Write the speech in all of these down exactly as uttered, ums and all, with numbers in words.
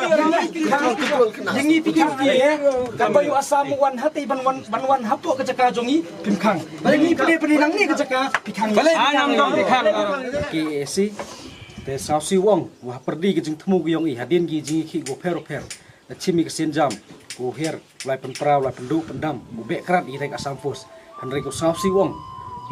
Ïa ngi phi khang, ïa ngi phi khang, eh. Kan ba ïoh Assam wan hati ban wan, ban wan hapoh ka jaka jong ngi, phim khang. Ïa ngi phi phi nangne ka jaka phi khang. Balei phi khang? K A C te sngewsih wong wa ha pyrdi ka jingthmu ka jong i hadien ki jingïakhih ko pher pher. Da chim i ka sienjam ko her, lai pynpra, lai pynduh pyndam, ko beh krat i rek Assam Force. Hynrei ko sngewsih wong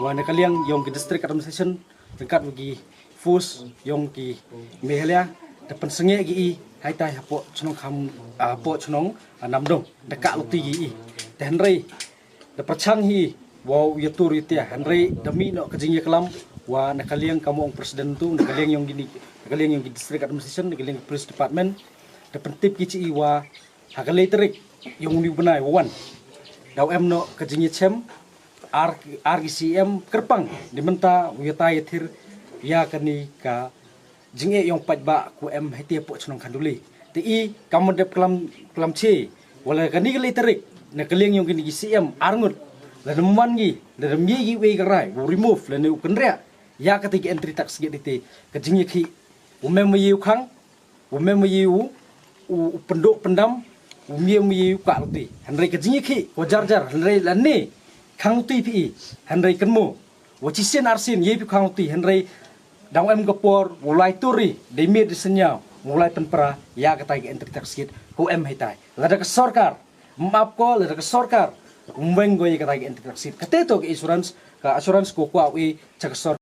wa na ka liang yong ki district administration ryngkat wa ki force yong ki Meghalaya da pynsngew ki i haitai hapoh chnong kham, ah, hapoh chnong, ah, Namdong da kah luti ki i. Te hynrei da pyrchang hi wa u ïatur ïatia, hynrei da mih noh ka jingïaklam wa na ka liang ka mong president tu, na ka liang yong ki ni, na ka liang yong ki district administration, na ka liang police department da pyntip ki chi i wa ha ka lai tarik yong u ni u bnai wa wan daw em noh ka jingïachem ar, ar ki C M kyrpang di mynta u ïatai ïathir ïa kani ka jingeh yong paidbah ko em haitai hapoh chnong Khanduli. Te i kam dep klam, klam che wa la kani ka lai tarik na ka liang yong kini ki C M ar ngut la nam wan ki, la nam ye ki wei ka rai u remove la ne u kynriah ïa kata ki entry tax gate. Te ka jingïakhih u mem ma ye u khang, u mem ma ye u, u, u pynduh pyndam, u mem ma ye u kah luti. Hynrei ka jingïakhih ko jar jar, hynrei la ne khang luti phi i, hynrei kynmo wa chi sien ar sien ye phi khang luti, hynrei dang em ka por u lai turi dei miet di synñiaw u lai pynpra ïa kata ki entry tax gate ko em haitai. Lada ka sorkar map ko, lada ka sorkar um weng ko ïa kata ki entry tax gate, kata to ka assurance, ka assurance ko kwah u i cha ka sorkar.